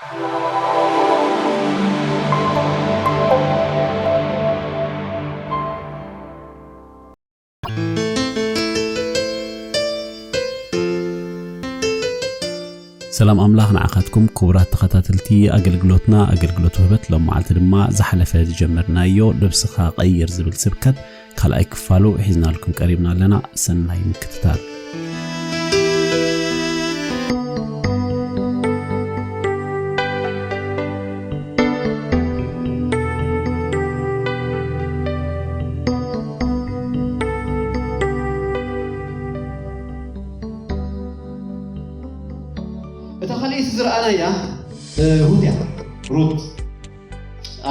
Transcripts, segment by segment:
ሰላም ኣምላኽ ንዓኻትኩም ክቡራት ተኸታተልቲ ኣገልግሎትና። ኣገልግሎት ውህበት ሎም መዓልቲ ድማ ዝሓለፈ ዝጀመርናዮ ልብስኻ ቀይር ዝብል ስብከት ካልኣይ ክፋሉ ሒዝናልኩም ቀሪብና ኣለና። ሰናይ ምክትታል። እታ ካልኣይቲ ዝረኣናያ ሩት እያ። ሩት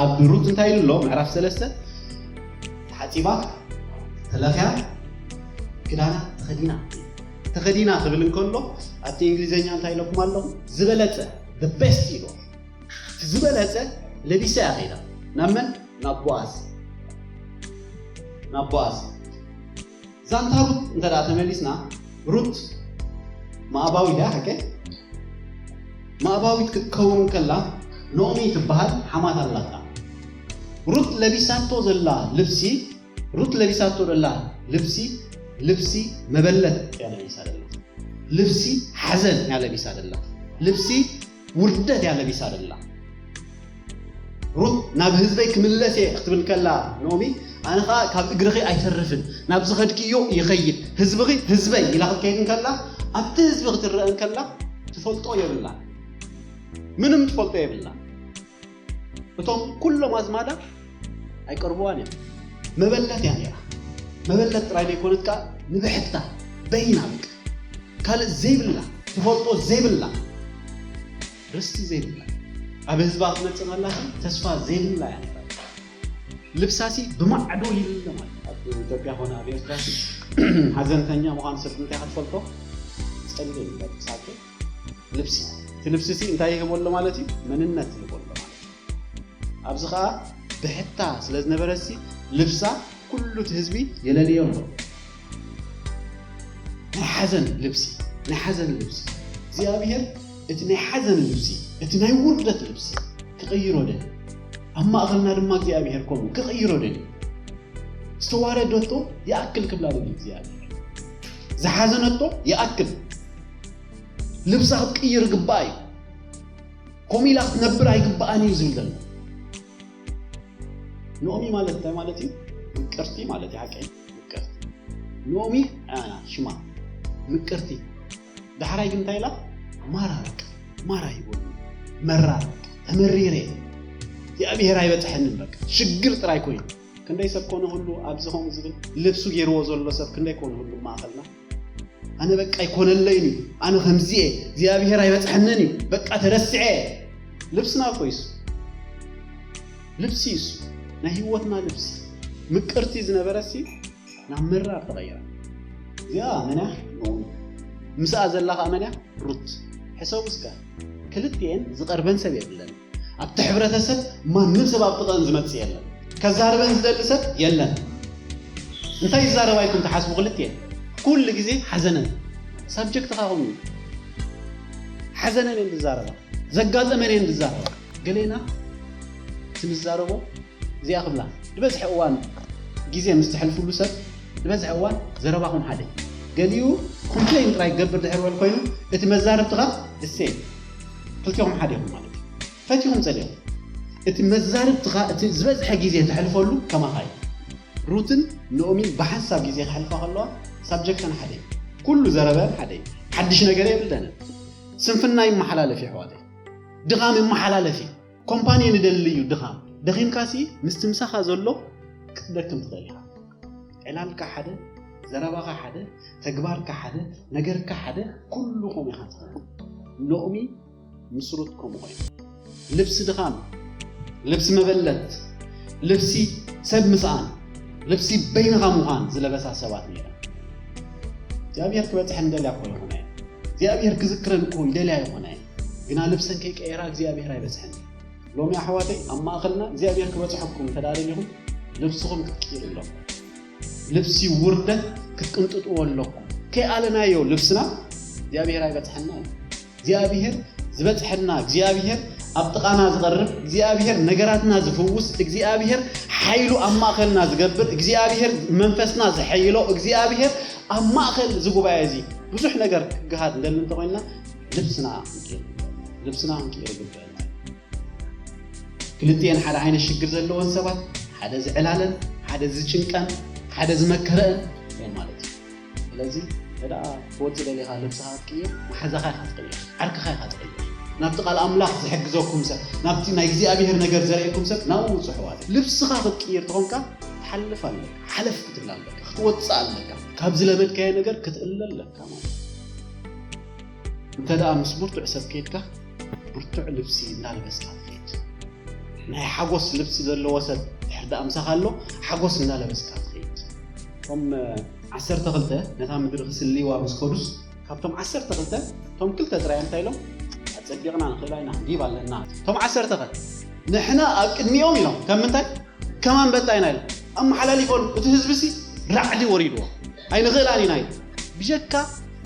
ኣብ ሩት እንታይ ኢሉ ኣሎ? ምዕራፍ ሰለስተ ተሓጺባ ተለኽያ ክዳና ተኸዲና ተኸዲና ክብል እንከሎ ኣብቲ እንግሊዝኛ እንታይ ኢለኩም ኣለኹ? ዝበለጸ the best ኢሉ ዝበለጸ ለቢሳ እያ ከይዳ። ናብ መን? ናብ ቦኣዝ። ናብ ቦኣዝ። ዛንታ ሩት እንተ ደኣ ተመሊስና፣ ሩት መኣባዊት እያ፣ ሓቀይ? መኣባዊት ክትከውን ከላ፣ ኖሚ ትበሃል ሓማት ኣላታ። ሩት ለቢሳቶ ዘላ ልብሲ፣ ሩት ለቢሳቶ ዘላ ልብሲ፣ ልብሲ መበለት እያ ለቢሳ ዘላ። ልብሲ ሓዘን እያ ለቢሳ ዘላ። ልብሲ ውርደት እያ ለቢሳ ዘላ። ሩት ናብ ህዝበይ ክምለስ እየ ክትብል ከላ ኖሚ፣ ኣነ ኸኣ ካብ እግርኺ ኣይተርፍን፣ ናብ ዝኸድክዮ ይኸይድ፣ ህዝብኺ ህዝበይ ኢላ ክትከይድ እንከላ፣ ኣብቲ ህዝቢ ክትረአ እንከላ ትፈልጦ የብላ፣ ምንም ትፈልጦ የብላ። እቶም ኩሎም ኣዝማዳ ኣይቀርብዋን እዮም። መበለት እያ ነይራ። መበለት ጥራይ ዘይኮነት ከኣ ንብሕታ በይና በቃ ካልእ ዘይብላ ትፈልጦ ዘይብላ ርስቲ ዘይብላ ኣብ ህዝባ ክትመጽእ ከላ ተስፋ ዘይብላ እያ ነይራ። ልብሳሲ ብማዕዶ ይልለ ማለት ኣብ ኢትዮጵያ ኾነ ኣብ ኤርትራሲ ሓዘንተኛ ምዃን ሰብ እንታይ ክትፈልጦ ጸሊም ልብሳቸው ልብሲ እቲ ልብሲሲ እንታይ ይህቦ ኣሎ ማለት እዩ? መንነት ይህቦ ኣሎ ማለት እዩ። ኣብዚ ኸዓ ብሕታ ስለ ዝነበረሲ ልብሳ ኩሉ እቲ ህዝቢ የለልዮ ኣሎ። ናይ ሓዘን ልብሲ ናይ ሓዘን ልብሲ እግዚኣብሔር እቲ ናይ ሓዘን ልብሲ እቲ ናይ ውርደት ልብሲ ክቕይሮ ደል ኣብ ማእኸልና ድማ እግዚኣብሔር ከምኡ ክቕይሮ ደል ዝተዋረደቶ ይኣክል ክብላ ደል እግዚኣብሔር ዝሓዘነቶ ይኣክል ልብሳ ክትቅይር ግባእ እዩ። ከምኡ ኢላ ክትነብር ኣይግባኣን እዩ ዝብል ዘሎ። ኖሚ ማለት እንታይ ማለት እዩ? ምቅርቲ ማለት እዩ። ሓቀይ ምቅርቲ ኖሚ ሽማ ምቅርቲ። ዳሕራይ ግን እንታይ ኢላ? ማራ በቃ ማራ ይበሉ መራ ተመሪረ እግዚኣብሔር ኣይበፅሐንን በቃ ሽግር ጥራይ ኮይኑ ክንደይ ሰብ ኮነ ሁሉ ኣብዚ ከምኡ ዝብል ልብሱ ገይርዎ ዘሎ ሰብ ክንደይ ኮነ ሁሉ ማእኸልና ኣነ በቃ ኣይኮነለይን እዩ ኣነ ከምዚየ እግዚኣብሔር ኣይበፅሐንን እዩ በቃ ተረስዐ ልብስና እኮ ይሱ ልብሲ ይሱ ናይ ህይወትና ልብሲ ምቅርቲ ዝነበረሲ ናብ መራር ተቐይራ እዚኣ መን እያ ኖሚ ምስኣ ዘላ ከዓ መን እያ ሩት ሕሰቡ እስከ ክልቲኤን ዝቐርበን ሰብ የብለን ኣብቲ ሕብረተሰብ ማንም ሰብ ኣብ ጥቐን ዝመጽእ የለን። ከዛርበን ዝደሊ ሰብ የለን። እንታይ ይዛረባ ኢልኩም ትሓስቡ ክልቲኤን? ኩሉ ግዜ ሓዘነን ሳብጀክትኻ ኹን ሓዘነን እየን ዝዛረባ ዘጋጠመን እየን ዝዛረባ ገሌና ትንዛረቦ እዚኣ ክብላ ዝበዝሐ እዋን ግዜ ምስ ትሕልፍሉ ሰብ ዝበዝሐ እዋን ዘረባኹም ሓደ ገሊኡ ኮምፕሌን ጥራይ ክገብር ድሕር በል ኮይኑ እቲ መዛርብትኻ እሴ ክልቲኹም ሓደ ኢኹም ማለት እዩ ፈቲኹም ጸሊኹም እቲ መዛርብትኻ እቲ ዝበዝሐ ግዜ ተሕልፈሉ ከማኻ እዩ ሩትን ኖኦሚን ብሓንሳብ ግዜ ክሕልፋ ከለዋ ሳብጀክተን ሓደ እዩ ኩሉ ዘረበን ሓደ እዩ ሓድሽ ነገር የብለንን ስንፍና ይመሓላለፍ ይሕዋተይ ድኻም ይመሓላለፍ እዩ ኮምፓኒ ንደሊ እዩ ድኻም ደኺምካሲ ምስቲ ምሳኻ ዘሎ ክትደክም ትኽእል ኢኻ ዕላልካ ሓደ ዘረባኻ ሓደ ተግባርካ ሓደ ነገርካ ሓደ ኩሉ ከምኡ ኢኻ ትኸውን ሎሚ ምስ ሩት ከምኡ ኮይኑ ልብሲ ድኻም ልብሲ መበለት ልብሲ ሰብ ምስኣን ልብሲ በይንኻ ምዃን ዝለበሳ ሰባት ነይረን እግዚኣብሔር ክበፅሐን ደልያ እኮ ይኾና እየን እግዚኣብሔር ክዝክረን እኮ ይደልያ ይኾና እየን ግና ልብሰን ከይቀየራ እግዚኣብሔር ኣይበፅሐን ሎሚ ኣሕዋተይ ኣብ ማእኸልና እግዚኣብሔር ክበፅሐኩም እንተ ደኣ ደሊኹም ልብስኹም ክትቅይሩ ኣለኩም ልብሲ ውርደት ክትቅንጥጥዎ ኣለኩም ከይኣለናዮ ልብስና እግዚኣብሔር ኣይበፅሐና እዩ እግዚኣብሔር ዝበፅሐና እግዚኣብሔር ኣብ ጥቓና ዝቐርብ እግዚኣብሔር፣ ነገራትና ዝፍውስ እግዚኣብሔር፣ ሓይሉ ኣብ ማእኸልና ዝገብር እግዚኣብሔር፣ መንፈስና ዝሐይሎ እግዚኣብሔር ኣብ ማእኸል እዚ ጉባኤ እዚ ብዙሕ ነገር ክገሃድ እንደሊ እንተኾይንና፣ ልብስና ክንቅይር፣ ልብስና ክንቅይር ይግበአና። ክልቲኤን ሓደ ዓይነት ሽግር ዘለወን ሰባት፣ ሓደ ዝዕላለን ሓደ ዝጭንቀን ሓደ ዝመከረን እዮም ማለት እዩ። ስለዚ እንተ ደኣ ክትወጽእ ደሊኻ፣ ልብስኻ ክትቅይር፣ መሓዛኻ ኢኻ ትቕይር፣ ዓርክኻ ኢኻ ትቕይር። ናብቲ ቃል ኣምላኽ ዝሕግዘኩም ሰብ፣ ናብቲ ናይ እግዚኣብሔር ነገር ዘርእየኩም ሰብ ናብኡ ውጹ፣ ኣሕዋት። ልብስኻ ክትቅይር ተኾንካ፣ ትሓልፍ ኣለካ፣ ሓለፍ ክትብል ኣለካ፣ ክትወጽእ ኣለካ። ካብ ዝለመድካዮ ነገር ክትእለ ኣለካ ማለት እዩ። እንተ ደኣ ምስ ብርቱዕ ሰብ ከይድካ፣ ብርቱዕ ልብሲ እናለበስካ ትኸይድ። ናይ ሓጎስ ልብሲ ዘለዎ ሰብ ድሕር ደኣ ምሳኻ ኣሎ፣ ሓጎስ እናለበስካ ትኸይድ። እቶም ዓሰርተ ክልተ ነታ ምድሪ ክስልይዋ ምስ ከዱስ፣ ካብቶም ዓሰርተ ክልተ እቶም ክልተ ጥራይ እንታይ ኢሎም? "ኣጸቢቕና ንኽእላ ኢና፣ ክንዲብ ኣለና። እቶም ዓሰርተ ኸ ንሕና ኣብ ቅድሚኦም?" ኢሎም። ከም ምንታይ? "ከም ኣንበጣ ኢና" ኢሎም። ኣመሓላሊፎም፣ እቲ ህዝቢ ሲ ራዕዲ ወሪድዎ። "ኣይንኽእላን ኢና" ኢሎም። ብጀካ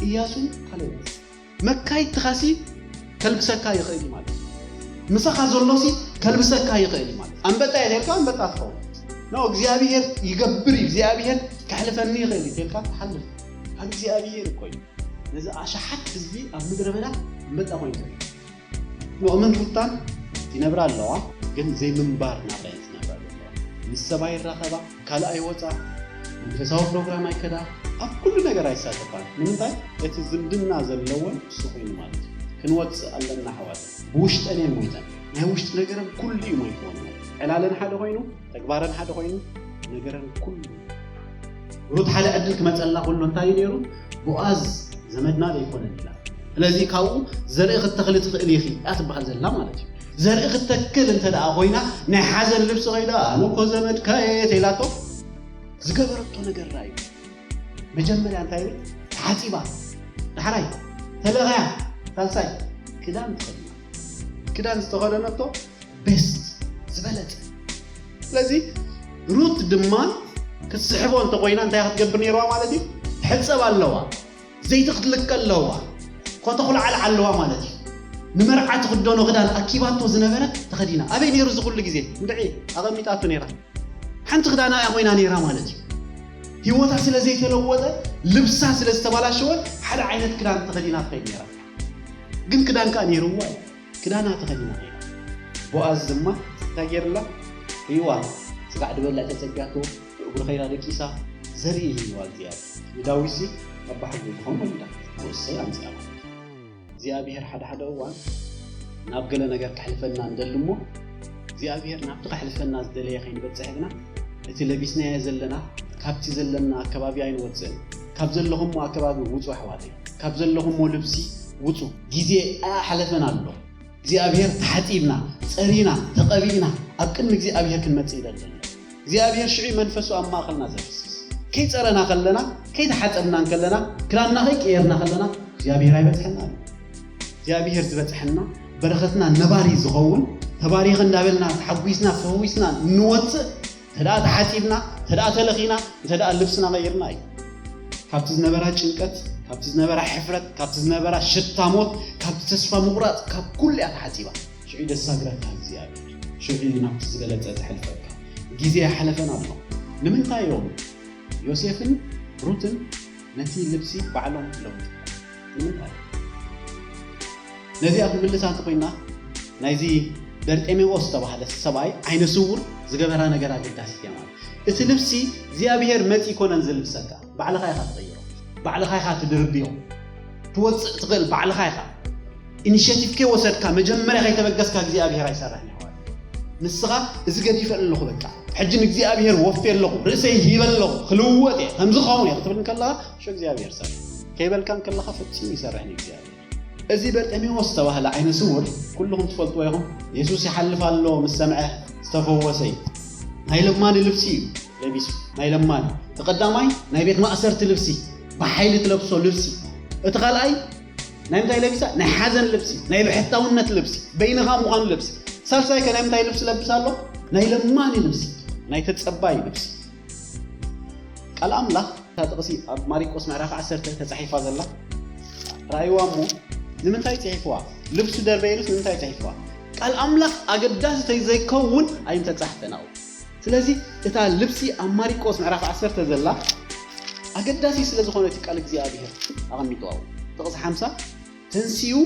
እያሱን ካሌብን። መካይድትኻሲ ከልብሰካ ይኽእል እዩ ማለት እዩ። ምሳኻ ዘሎሲ ከልብሰካ ይኽእል እዩ ማለት እዩ። ኣንበጣ እየ ተልካ ኣንበጣ ትኸውን። ኖ፣ እግዚኣብሔር ይገብር እዩ፣ እግዚኣብሔር ከሕልፈኒ ይኽእል እዩ ተልካ ትሓልፍ። ካብ እግዚኣብሔር እኮ እዩ። ነዚ ኣሽሓት ህዝቢ ኣብ ምድረ በዳ ኣንበጣ ኮይኑ ዘሎ። ኖእምን ሩታን ይነብራ ኣለዋ፣ ግን ዘይምንባር ናብራ እየን ዝነብራ ዘለዋ። ምስ ሰባ ይራኸባ፣ ካልእ ኣይወጻ፣ መንፈሳዊ ፕሮግራም ኣይከዳ፣ ኣብ ኩሉ ነገር ኣይሳተፋን። ንምንታይ? እቲ ዝምድና ዘለወን እሱ ኮይኑ ማለት እዩ። ክንወጽእ ኣለና ኣሕዋት። ብውሽጠን እየን ሞይተን። ናይ ውሽጢ ነገረን ኩሉ እዩ ሞይትወን ማለት እዩ። ዕላለን ሓደ ኮይኑ፣ ተግባረን ሓደ ኮይኑ፣ ነገረን ኩሉ። ሩት ሓደ ዕድል ክመጸላ ከሎ እንታይ እዩ ነይሩ? ቦኣዝ ዘመድና ዘይኮነን ኢላ። ስለዚ ካብኡ ዘርኢ ክትተኽሊ ትኽእል ኢኺ እያ ትበሃል ዘላ ማለት እዩ። ዘርኢ ክትተክል እንተ ደኣ ኮይና፣ ናይ ሓዘን ልብሲ ከይዳ፣ "ኣነ እኮ ዘመድካ እየ" ተኢላቶ፣ ዝገበረቶ ነገር ርኣዩ። መጀመርያ እንታይ ይብል? ተሓጺባ፣ ዳሕራይ ተለኽያ፣ ሳልሳይ ክዳን ተኸዲና። ክዳን ዝተኸደነቶ ቤስት፣ ዝበለጸ። ስለዚ ሩት ድማ ክትስሕቦ እንተኾይና እንታይ ክትገብር ነይርዋ ማለት እዩ? ትሕጸብ ኣለዋ፣ ዘይቲ ክትልቀ ኣለዋ፣ ኮተኹላዓል ኣለዋ ማለት እዩ። ንመርዓ ትኽደኖ ክዳን ኣኪባቶ ዝነበረት ተኸዲና። ኣበይ ነይሩ እዚ ኩሉ ግዜ? እንድዒ ኣቐሚጣቶ ነይራ። ሓንቲ ክዳና እያ ኮይና ነይራ ማለት እዩ። ህይወታ ስለ ዘይተለወጠ፣ ልብሳ ስለ ዝተባላሸወ፣ ሓደ ዓይነት ክዳን ተኸዲና ትኸይድ ነይራ። ግን ክዳን ከኣ ነይርዋ እዩ። ክዳና ተኸዲና ኸይዳ። ቦኣዝ ድማ እንታይ ገይርላ? ርእይዋ፣ ስጋዕ ድበልዕ ተጸጊያቶ፣ ብእግሩ ኸይዳ ደቂሳ፣ ዘርኢ ሂብዋ እግዚኣብሔር። ንዳዊትሲ ኣባሕጎ ዝኾን ወሊዳ፣ ንእሰይ ኣምጺኣ ማለት እዩ። እግዚኣብሔር ሓደ ሓደ እዋን ናብ ገለ ነገር ከሕልፈና ንደሊ እሞ፣ እግዚኣብሔር ናብቲ ከሕልፈና ዝደለየ ከይንበጽሕ ግና፣ እቲ ለቢስናዮ ዘለና፣ ካብቲ ዘለና ኣከባቢ ኣይንወጽእን። ካብ ዘለኹምዎ ኣከባቢ ውጹ ኣሕዋተይ። ካብ ዘለኹምዎ ልብሲ ውጹ። ግዜ ኣያሓለፈን ኣሎ። እግዚኣብሔር ተሓጺብና፣ ጸሪና፣ ተቐቢእና ኣብ ቅድሚ እግዚኣብሔር ክንመጽእ ይደሊ ኣሎ። እግዚኣብሔር ሽዑ መንፈሱ ኣብ ማእከልና ዘፍስስ። ከይጸረና ከለና፣ ከይተሓጸብና እንከለና፣ ክዳንና ከይቀየርና ከለና እግዚኣብሔር ኣይበጽሐናን እዩ። እግዚኣብሔር ዝበጽሐና በረኸትና ነባሪ ዝኸውን፣ ተባሪኸ እንዳበልና ተሓጒስና ተፈዊስና እንወጽእ እንተ ደኣ ተሓጺብና፣ እንተ ደኣ ተለኺና፣ እንተ ደኣ ልብስና ቀይርና እዩ። ካብቲ ዝነበራ ጭንቀት፣ ካብቲ ዝነበራ ሕፍረት፣ ካብቲ ዝነበራ ሽታ ሞት፣ ካብቲ ተስፋ ምቑራጽ፣ ካብ ኩሉ እያ ተሓጺባ። ሽዑ ደሳግረካ እግዚኣብሔር። ሽዑ እዩ ናብቲ ዝበለጸ ዘሕልፈካ። ግዜ ኣይሓለፈን ኣሎ። ንምንታይ እዮም ዮሴፍን ሩትን ነቲ ልብሲ ባዕሎም ለውጡ? ንምንታይ? ነዚኣ ክንምልሳ እንተኾይና፣ ናይዚ በርጤሜዎስ ዝተባህለ ሰብኣይ ዓይነ ስውር ዝገበራ ነገር ኣገዳሲት እያ ማለት። እቲ ልብሲ እግዚኣብሔር መጺ ኣይኮነን ዘልብሰካ፣ ባዕልኻ ኢኻ ትቐይሮ፣ ባዕልኻ ኢኻ ትድርብዮ። ትወጽእ ትኽእል ባዕልኻ ኢኻ። ኢኒሼቲቭ ከይወሰድካ፣ መጀመርያ ከይተበገስካ እግዚኣብሔር ኣይሰርሕን እዩ። ንስኻ እዚ ገዲፈ ኣለኹ በቃ፣ ሕጂ ንእግዚኣብሔር ወፍየ ኣለኹ፣ ርእሰይ ሂበ ኣለኹ፣ ክልወጥ እየ፣ ከምዚ ክኸውን እየ ክትብል እንከለኻ፣ ሽዑ እግዚኣብሔር ሰርሕ። ከይበልካ እንከለኻ ፈጺሙ ይሰርሕ ንእግዚኣብሔር። እዚ በርጤሜዎስ ዝተባህለ ዓይነ ስውር ኩልኹም ትፈልጥዎ ኢኹም። የሱስ ይሓልፍ ኣሎ ምስ ሰምዐ ዝተፈወሰ እዩ። ናይ ለማኒ ልብሲ እዩ ለቢሱ፣ ናይ ለማኒ። እቲ ቀዳማይ ናይ ቤት ማእሰርቲ ልብሲ፣ ብሓይሊ ትለብሶ ልብሲ። እቲ ካልኣይ ናይ ምንታይ ለቢሳ? ናይ ሓዘን ልብሲ፣ ናይ ብሕታውነት ልብሲ፣ በይንኻ ምዃን ልብሲ። ሳልሳይ ከ ናይ ምንታይ ልብሲ ለብስ ኣሎ? ናይ ለማኒ ልብሲ፣ ናይ ተጸባይ ልብሲ። ቃል ኣምላኽ እታ ጥቕሲ ኣብ ማሪቆስ ምዕራፍ ዓሰርተ ተጻሒፋ ዘላ ረኣይዋ እሞ፣ ንምንታይ ጽሒፍዋ? ልብሱ ደርበየሉስ ንምንታይ ጽሒፍዋ? ቃል ኣምላኽ ኣገዳሲ ተዘይከውን ኣይምተጻሕፈን ኣብኡ። ስለዚ እታ ልብሲ ኣብ ማሪቆስ ምዕራፍ ዓሰርተ ዘላ ኣገዳሲ ስለ ዝኾነት ቃል እግዚኣብሔር ኣቐሚጡ ኣብኡ። ጥቕሲ ሓምሳ ተንሲኡ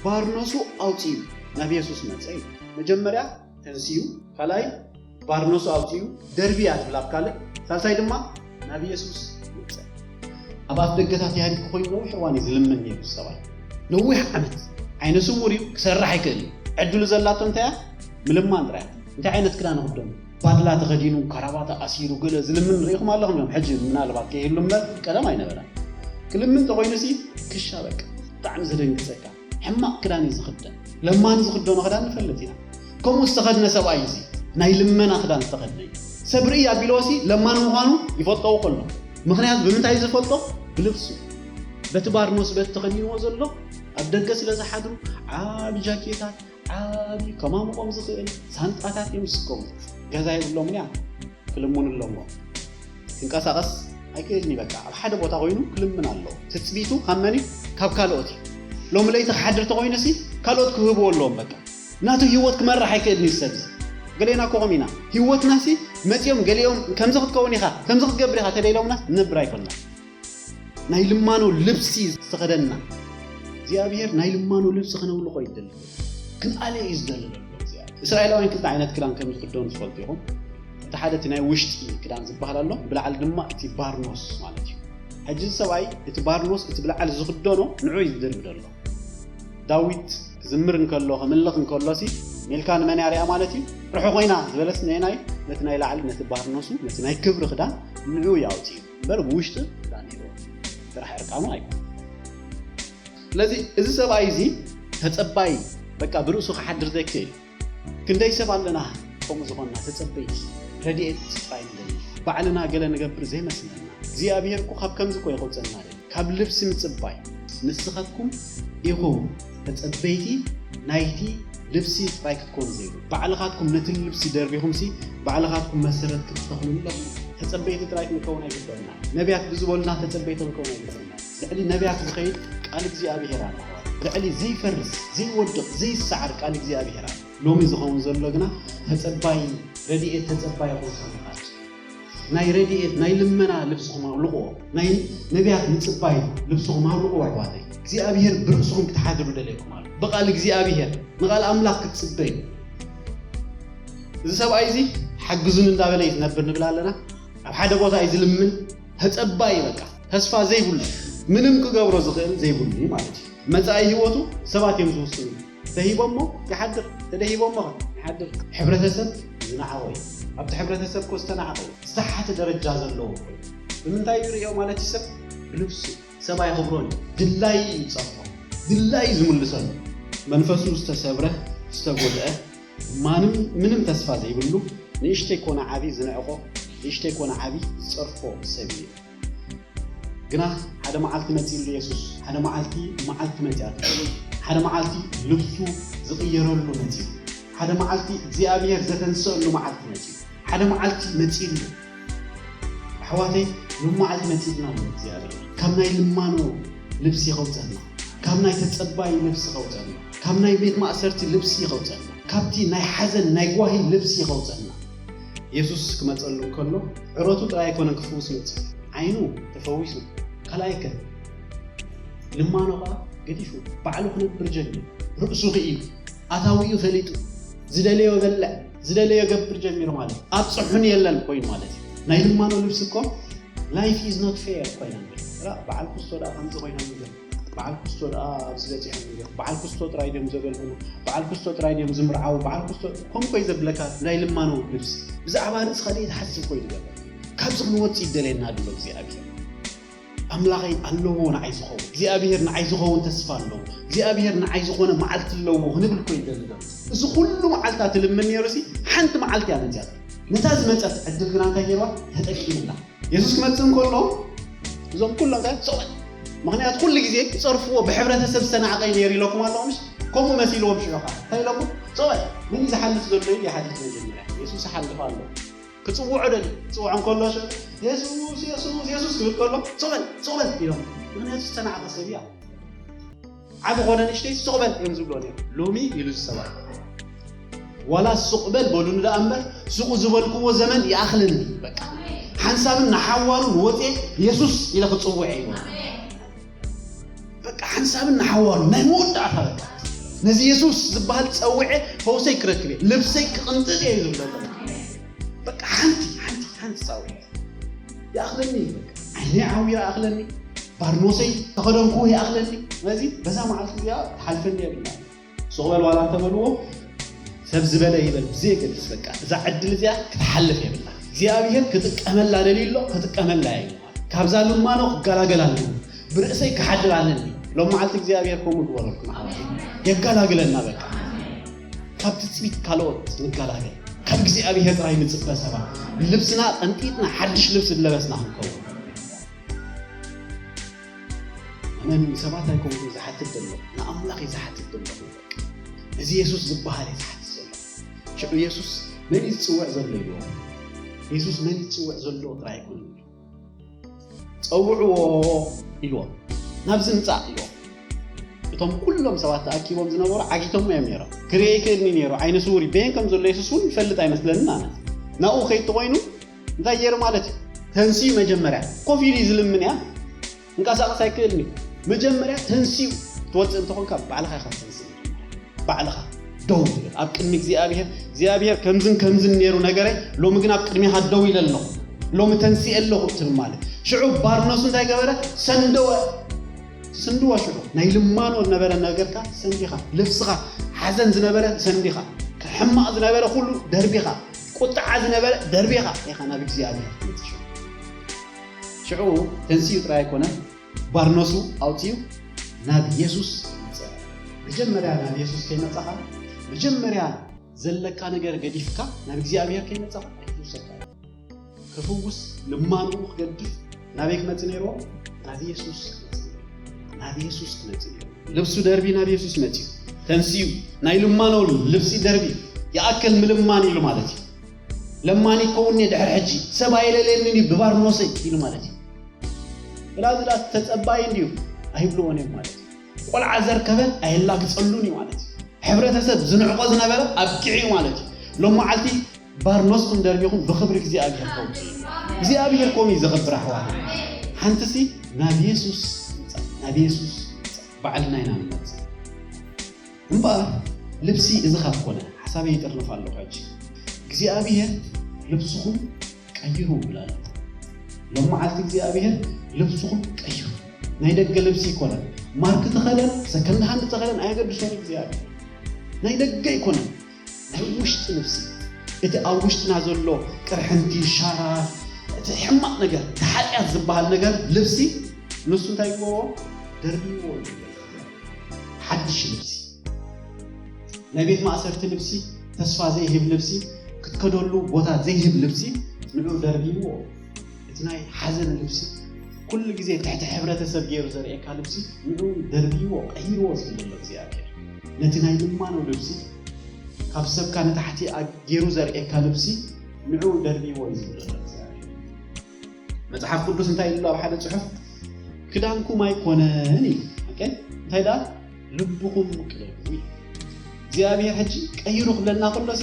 ባርነሱ ኣውፂኡ ናብ የሱስ መፀ እዩ። መጀመርያ ተንሲኡ፣ ካልኣይ ባርነሱ ኣውፂኡ፣ ደርብያ ትብል ኣብ ካልእ፣ ሳልሳይ ድማ ናብ የሱስ መፀ። ኣብ ኣፍ ደገታት ኢህኣዲግ ኮይኑ ነዊሕ እዋን እዩ ዝልምን ነይሩ ሰብኣይ። ነዊሕ ዓመት ዓይነ ስውር እዩ፣ ክሰርሕ ኣይክእል እዩ። ዕድሉ ዘላቶ እንታይ እያ? ምልማን ጥራይ። እንታይ ዓይነት ክዳን ክደኑ? ባድላ ተኸዲኑ፣ ካራባታ ኣሲሩ፣ ገለ ዝልምን ርኢኹም ኣለኹም እዮም። ሕጂ ምናልባት ከይህሉ እምበር ቀደም ኣይነበረን። ክልምን ተኾይኑ ሲ ክሻ በቃ ብጣዕሚ ዘደንግጸካ። ሕማቕ ክዳን እዩ ዝኽደን። ለማኒ ዝኽደኖ ክዳን ንፈልጥ ኢና። ከምኡ ዝተኸድነ ሰብኣይ እዚ ናይ ልመና ክዳን ዝተኸድነ እዩ። ሰብ ርኢ ኣቢልዎ ሲ ለማኒ ምዃኑ ይፈልጠው ከሎ። ምኽንያቱ ብምንታይ እዩ ዝፈልጦ? ብልብሱ። በቲ ባርኖስ በቲ ተኸዲንዎ ዘሎ ኣብ ደገ ስለ ዝሓድሩ ዓቢ ጃኬታት፣ ዓቢ ከማምቖም ዝኽእል ሳንጣታት እዮም ዝስከሙ። ገዛ የብሎምን እያ ክልምኑ ኣለዎም። ክንቀሳቐስ ኣይክእልን እዩ። በቃ ኣብ ሓደ ቦታ ኮይኑ ክልምን ኣለዎ። ትጽቢቱ ካብ መን እዩ? ካብ ካልኦት እዩ። ሎሚ ለይቲ ክሓድር ተኾይኑ ሲ ካልኦት ክህብዎ ኣለዎም። በቃ ናቱ ህይወት ክመርሕ ኣይክእልን እዩ ሰብ እዚ። ገሌና ኮኸም ኢና። ህይወትና ሲ መጺኦም ገሊኦም ከምዚ ክትከውን ኢኻ፣ ከምዚ ክትገብር ኢኻ ተደኢሎምና ንነብር ኣይኮንና። ናይ ልማኖ ልብሲ ዝተኸደና እግዚኣብሔር ናይ ልማኖ ልብሲ ክነውልቆ ይደሊ። ክንኣለ እዩ ዝደሊ ዘሎ እግዚኣብሔር። እስራኤላውያን ክልተ ዓይነት ክዳን ከም ዝክደኑ ትፈልጡ ኢኹም። እቲ ሓደ እቲ ናይ ውሽጢ ክዳን ዝበሃል ኣሎ፣ ብላዕሊ ድማ እቲ ባርኖስ ማለት እዩ። ሕጂ እዚ ሰብኣይ እቲ ባርኖስ እቲ ብላዕሊ ዝክደኖ ንዑ እዩ ዝድርቢ ዘሎ። ዳዊት ክዝምር እንከሎ ከምልኽ እንከሎ ሲ ሜልካ ንመን እያ ሪኣ ማለት እዩ? ርሑ ኮይና ዝበለስ ነየናይ? ነቲ ናይ ላዕሊ ነቲ ባርኖሱ ነቲ ናይ ክብሪ ክዳን ንዑ እዩ ኣውፅኡ እምበር ብውሽጢ ክዳን ነይርዎ ጥራሕ ዕርቃኑ ኣይኮነ። ስለዚ እዚ ሰብኣይ እዚ ተፀባይ በቃ ብርእሱ ክሓድር ዘይክእል ክንደይ ሰብ ኣለና ከምኡ ዝኾንና ተጸበይቲ ረድኤት ጥራይ ንደሊ። ባዕልና ገለ ንገብር ዘይመስለና እግዚኣብሔር እኮ ካብ ከምዚ እኮ ይኸውፀና ደሊ ካብ ልብሲ ምጽባይ። ንስኻትኩም ኢኹም ተጸበይቲ ናይቲ ልብሲ ጥራይ ክትኮኑ ዘይብሉ ባዕልኻትኩም ነቲ ልብሲ ደርቢኹም ሲ ባዕልኻትኩም መሰረት ክትተኽሉ ኣለኩም። ተጸበይቲ ጥራይ ክንከውን ኣይግበእና። ነቢያት ብዝበሉና ተጸበይቲ ክንከውን ኣይግበእና። ልዕሊ ነቢያት ዝኸይድ ቃል እግዚኣብሔር ኣሎ። ልዕሊ ዘይፈርስ ዘይወድቕ ዘይሰዓር ቃል እግዚኣብሔር ኣሎ። ሎሚ ዝኸውን ዘሎ ግና ተጸባይ ረድኤት ተጸባይ ኹን ሰማዕት ናይ ረድኤት ናይ ልመና ልብስኹም ኣውልቕዎ። ናይ ነቢያት ምጽባይ ልብስኹም ኣውልቕዎ ኣሕዋተይ። እግዚኣብሔር ብርእስኹም ክትሓድሩ ደለይኩም ኣሎ። ብቓል እግዚኣብሔር ንቓል ኣምላኽ ክትጽበዩ። እዚ ሰብኣይ እዚ ሓግዙን እንዳበለ እዩ ዝነብር ንብል ኣለና። ኣብ ሓደ ቦታ እዩ ዝልምን ተጸባይ በቃ ተስፋ ዘይብሉ ምንም ክገብሮ ዝኽእል ዘይብሉ እዩ ማለት እዩ። መጻኢ ህይወቱ ሰባት እዮም ዝውስኑ። ተሂቦሞ ይሓድር፣ ተደሂቦሞ ይሓድር። ሕብረተሰብ ዝነዓቖ እዩ። ኣብቲ ሕብረተሰብ ኮ ዝተናዕቐ እዩ። ዝተሓተ ደረጃ ዘለዎ ኮይኑ ብምንታይ እዩ ርእዮ ማለት እዩ ሰብ ብልብሱ ሰብ ኣይኽብሮን እዩ። ድላይ እዩ ዝጸርፎ ድላይ እዩ ዝምልሰሉ። መንፈሱ ዝተሰብረ ዝተጎድአ ማንም ምንም ተስፋ ዘይብሉ ንእሽተይ ኮነ ዓቢ ዝንዕቆ ንእሽተይ ኮነ ዓቢ ዝጸርፎ ሰብ እዩ። ግና ሓደ መዓልቲ መጺሉ ኢየሱስ ሓደ መዓልቲ መዓልቲ መጺኣ ሓደ መዓልቲ ልብሱ ዝቕየረሉ መጺኡ ሓደ መዓልቲ እግዚኣብሔር ዘተንሰአሉ መዓልቲ መጺኡ ሓደ መዓልቲ መጺሉ ኣሕዋተይ ሎም መዓልቲ መጺልና ኣሎ እግዚኣብሔር ካብ ናይ ልማኖ ልብሲ ይኸውፀና ካብ ናይ ተጸባይ ልብሲ ይኸውፀና ካብ ናይ ቤት ማእሰርቲ ልብሲ ይኸውፀና ካብቲ ናይ ሓዘን ናይ ጓሂ ልብሲ ይኸውፀና የሱስ ክመጸሉ እንከሎ ዕረቱ ጥራይ ኣይኮነን ክፍውስ መጺኡ ዓይኑ ተፈዊሱ ካልኣይ ከ ልማኖ ኸዓ ገዲፉ ባዕሉ ክነብር ጀሚሩ ርእሱ ክኢሉ ኣታዊኡ ፈሊጡ ዝደለዮ በልዕ ዝደለዮ ገብር ጀሚሩ ማለት ኣብፅሑን የለን ኮይኑ ማለት እዩ ናይ ልማኖ ልብሲ እኮ life is not fair ኮይና በዓል ክስቶ ደኣ ከምዚ ኮይና በዓል ክስቶ ደኣ ኣብዚ በፂሖም እዮም በዓል ክስቶ ጥራይ ድዮም ዘገልግሉ በዓል ክስቶ ጥራይ ድዮም ዝምርዓው በዓል ክስቶ ከም ኮይ ዘብለካ ናይ ልማኖ ልብሲ ብዛዕባ ርእስኻ ደይ ትሓስብ ኮይ ዝገበር ካብዚ ክንወፅእ ይደለየና ድሎ እግዚኣብሔር ኣምላኸይ ኣለዎ ንዓይ ዝኸውን እግዚኣብሔር ንዓይ ዝኸውን ተስፋ ኣለዎ እግዚኣብሔር ንዓይ ዝኾነ መዓልቲ ኣለዎ ክንብል ኮይ ይደሊ ዘሎ እዚ ኩሉ መዓልታ ትልምን ነይሩ ሲ ሓንቲ መዓልቲ እያ መፅያት ነታ ዝመፀት ዕድል ግና እንታይ ገይርዋ ተጠቂምላ የሱስ ክመፅእ እንከሎ እዞም ኩሎም እንታይ ሶበል ምክንያቱ ኩሉ ግዜ ክፀርፍዎ ብሕብረተሰብ ዝተናዕቀ ነይሩ ኢለኩም ኣለኹም ከምኡ መሲልዎም ሽዑ ከዓ እንታይ ኢለኩም ሶበል ምን ዝሓልፍ ዘሎ ኢሉ ይሓትት መጀመርያ የሱስ ይሓልፍ ኣሎ ክፅውዖ ደሊ ክፅውዖ እንከሎ የሱስ የሱስ የሱስ ክብል ከሎ ሶበል ሶበል ኢሎም ምክንያቱ ዝተናዕቀ ሰብ እያ ዓቢ ኮነ ንእሽተይ ሶበል እዮም ዝብሎ ነይሩ ሎሚ ኢሉ ዝሰባ ዋላ ሱቕ በል በሉኒ ደኣ እምበር፣ ሱቕ ዝበልክዎ ዘመን ይኣኽለኒ። በቃ ሓንሳብን ንሓዋሩን ወፅየ የሱስ ኢለ ክፅውዕ እዩ። በቃ ሓንሳብን ንሓዋሩን ናይ መወዳእታ በቃ ነዚ የሱስ ዝበሃል ፀውዐ ፈውሰይ ክረክብ እየ፣ ልብሰይ ክቕንጥጥ እየ ዝብል ዘሎ። በቃ ሓንቲ ሓንቲ ሓንቲ ፃውዐ ይኣኽለኒ እዩ። በቃ ዓይነይ ዓውያ ይኣኽለኒ፣ ባርኖሰይ ተኸደንኩ ይኣኽለኒ። ስለዚ በዛ መዓልቲ እዚኣ ትሓልፈኒ የብላ። ሱቕ በል ዋላ እንተበልዎ፣ ሰብ ዝበለ ይበል ብዘየገድስ፣ በቃ እዛ ዕድል እዚኣ ክትሓልፍ የብላ። እግዚኣብሔር ክጥቀመላ ደልዩ ኣሎ፣ ክጥቀመላ እዩ። ካብዛ ልማኖ ክገላገል ኣለኒ፣ ብርእሰይ ክሓድር ኣለኒ። ሎም መዓልቲ እግዚኣብሔር ከምኡ ግበረልኩም ኣሕዋት፣ የገላግለና። በቃ ካብ ትጽቢት ካልኦት ንገላገል፣ ካብ እግዚኣብሔር ጥራይ ንጽበ ሰባት። ልብስና ቀንጢጥና ሓድሽ ልብሲ ዝለበስና ክንከውን። ኣነ ንሰባት ኣይኮንኩን ዝሓትት ዘሎ፣ ንኣምላኽ እዩ ዝሓትት ዘሎ። እዚ የሱስ ዝበሃል እዩ ዝሓትት ዘሎ። ሽዑ የሱስ መን እዩ ዝጽውዕ ዘሎ ኢልዎ። የሱስ መን እዩ ዝጽውዕ ዘሎ ጥራይ ኣይኮነን። ጸውዕዎ ኢልዎ። ናብዚ ምጻእ ኢልዎ። እቶም ኩሎም ሰባት ተኣኪቦም ዝነበሩ ዓጊቶም እዮም ነይሮም። ክርኢ ይክእልኒ ነይሩ፣ ዓይነ ስውር እዩ። በየን ከም ዘሎ የሱስ እውን ይፈልጥ ኣይመስለንን ኣነ። ናብኡ ከይድ ተኾይኑ እንታይ ገይሩ ማለት እዩ? ተንስዩ መጀመርያ። ኮፍ ኢሉ እዩ ዝልምን እያ። እንቀሳቐስ ኣይክእልን እዩ። መጀመርያ ተንስዩ ትወፅእ እንተኾንካ ባዕልኻ ኢኻ ትተንስእ። ባዕልኻ ደው ትብል ኣብ ቅድሚ እግዚኣብሔር። እግዚኣብሔር ከምዝን ከምዝን ነይሩ ነገረይ፣ ሎሚ ግን ኣብ ቅድሚኻ ደው ኢለ ኣለኹ፣ ሎሚ ተንስየ ኣለኹ ትብል ማለት። ሽዑ ባርኖሱ እንታይ ገበረ? ሰንደወ። ስንድወ። ሽዑ ናይ ልማኖ ዝነበረ ነገርካ ሰንዲኻ፣ ልብስኻ ሓዘን ዝነበረ ሰንዲኻ፣ ሕማቕ ዝነበረ ኩሉ ደርቢኻ፣ ቁጥዓ ዝነበረ ደርቢኻ ኢኻ ናብ እግዚኣብሔር ትመጽእ። ሽዑ ሽዑ ተንስዩ ጥራይ ኣይኮነን፣ ባርነሱ ኣውጺኡ ናብ የሱስ መጸ። መጀመርያ ናብ የሱስ ከይመጻኻ፣ መጀመርያ ዘለካ ነገር ገዲፍካ ናብ እግዚኣብሔር ከይመጻኻ ኣይትውሰካ። ክፍውስ ልማኑ ክገድፍ ናበይ ክመጽእ ነይርዎ? ናብ የሱስ ክመጽእ ነይርዎ። ናብ የሱስ ክመጽእ ነይርዎ። ልብሱ ደርቢ ናብ የሱስ መጺኡ ተንስዩ ናይ ልማኖ ልብሲ ደርቢ ይኣክል ምልማን ኢሉ ማለት እዩ። ለማኒ ክኸውን እየ ድሕሪ ሕጂ፣ ሰብ ኣይለልየንን እዩ ብባርኖሰይ ኢሉ ማለት እዩ። ብላዝራስ ተጸባይ እንድዩ ኣይብልዎን እዮም ማለት እዩ። ቆልዓ ዘርከበ ኣየላግጸሉን እዩ ማለት እዩ። ሕብረተሰብ ዝንዕቆ ዝነበረ ኣብቂዑ ማለት እዩ። ሎም መዓልቲ ባርኖስኩም ደርቢኹም ብኽብሪ እግዚኣብሔር ከውጽኡ። እግዚኣብሔር ኮም እዩ ዘኽብር ኣሕዋት። ሓንትሲ ናብ የሱስ ምጻእ፣ ናብ የሱስ ምጻእ። ባዕልና ኢና ንመጽእ። እምበኣር ልብሲ እዚ ካብ ኮነ ሓሳበይ ይጥርንፍ ኣለኹ ሕጂ። እግዚኣብሔር ልብስኹም ቀይሩ ይብል ኣሎ። ሎም መዓልቲ እግዚኣብሔር ልብስኹም ቀይሩ። ናይ ደገ ልብሲ ይኮነን። ማርክ ተኸደን፣ ሰከንድ ሃንድ ተኸደን ኣየገድሶን እግዚኣብሔር። ናይ ደገ ይኮነን። ናይ ውሽጢ ልብሲ፣ እቲ ኣብ ውሽጥና ዘሎ ቅርሕንቲ፣ ሻራ፣ እቲ ሕማቕ ነገር፣ እቲ ሓጢኣት ዝበሃል ነገር ልብሲ ንሱ እንታይ ይግበሮ? ደርብይዎ እዩ። ሓድሽ ልብሲ፣ ናይ ቤት ማእሰርቲ ልብሲ፣ ተስፋ ዘይህብ ልብሲ፣ ክትከደሉ ቦታ ዘይህብ ልብሲ ንዑ ደርብይዎ። እቲ ናይ ሓዘን ልብሲ፣ ኩሉ ግዜ ትሕቲ ሕብረተሰብ ገይሩ ዘርእየካ ልብሲ ንዑ ደርብይዎ፣ ቀይርዎ ዝብል ዘሎ እግዚኣብሔር። ነቲ ናይ ልማኖ ልብሲ፣ ካብ ሰብካ ንታሕቲ ኣ-፣ ገይሩ ዘርእየካ ልብሲ ንዑ ደርብይዎ እዩ ዝብል ዘሎ እግዚኣብሔር። መጽሓፍ ቅዱስ እንታይ ኢሉ ኣብ ሓደ ጽሑፍ? ክዳንኩም ኣይኮነን እዩ። ኦኬ? እንታይ ደኣ? ልብኹም ቅደዱ እዩ። እግዚኣብሔር ሕጂ ቀይሩ ክብለና ከሎሲ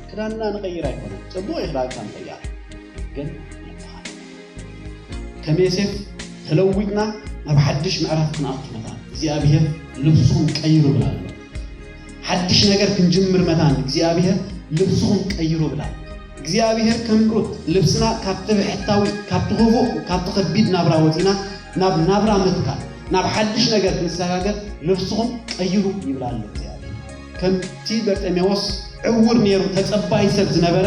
ክዳንና ንቐይር ኣይኮነን። ጽቡቕ እዩ ክዳንካ ምቕያር። ግን ልብኻ። ከም ዮሴፍ ተለዊጥና ናብ ሓድሽ ምዕራፍ ክንኣቱ መታን እግዚኣብሔር ልብስኹም ቀይሩ ብላ ኣሎ። ሓድሽ ነገር ክንጅምር መታን እግዚኣብሔር ልብስኹም ቀይሩ ብላ። እግዚኣብሔር ከም ሩት ልብስና ካብቲ ብሕታዊ፣ ካብቲ ክፉእ፣ ካብቲ ከቢድ ናብራ ወጺና ናብ ናብራ ምትካል፣ ናብ ሓድሽ ነገር ክንሰጋገር ልብስኹም ቀይሩ ይብላ ኣሎ እግዚኣብሔር። ከምቲ በርጤሜዎስ ዕውር ነይሩ ተጸባይ ሰብ ዝነበረ፣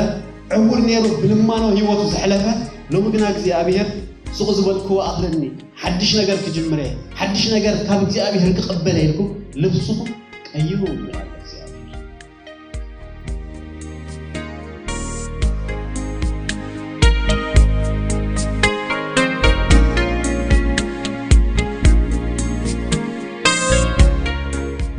ዕውር ነይሩ ብልማኖ ህይወቱ ዘሕለፈ፣ ሎሚ ግና እግዚኣብሔር ሱቕ ዝበልክዎ ኣኽለኒ፣ ሓድሽ ነገር ክጅምር እየ፣ ሓድሽ ነገር ካብ እግዚኣብሔር ክቕበል እየ ኢልኩም ልብስኹም ቀይሩ ይብላ ኣሎ እግዚኣብሔር።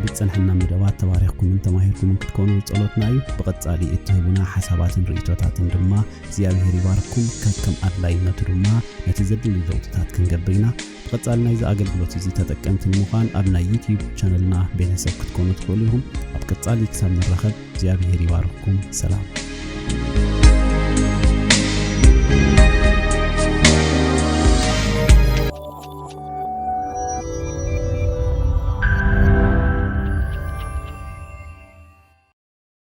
ብዝጸንሐና መደባት ተባሪኽኩምን ተማሂርኩምን ክትኮኑ ጸሎትና እዩ። ብቐጻሊ እትህቡና ሓሳባትን ርእይቶታትን ድማ እግዚኣብሔር ይባርኩም። ከከም ኣድላይነቱ ድማ ነቲ ዘድሊ ለውጥታት ክንገብር ኢና። ብቐጻሊ ናይዚ ኣገልግሎት እዚ ተጠቀምቲ ንምዃን ኣብ ናይ ዩትዩብ ቻነልና ቤተሰብ ክትኮኑ ትኽእሉ ኢኹም። ኣብ ቀጻሊ ክሳብ ንራኸብ እግዚኣብሔር ይባርኽኩም። ሰላም።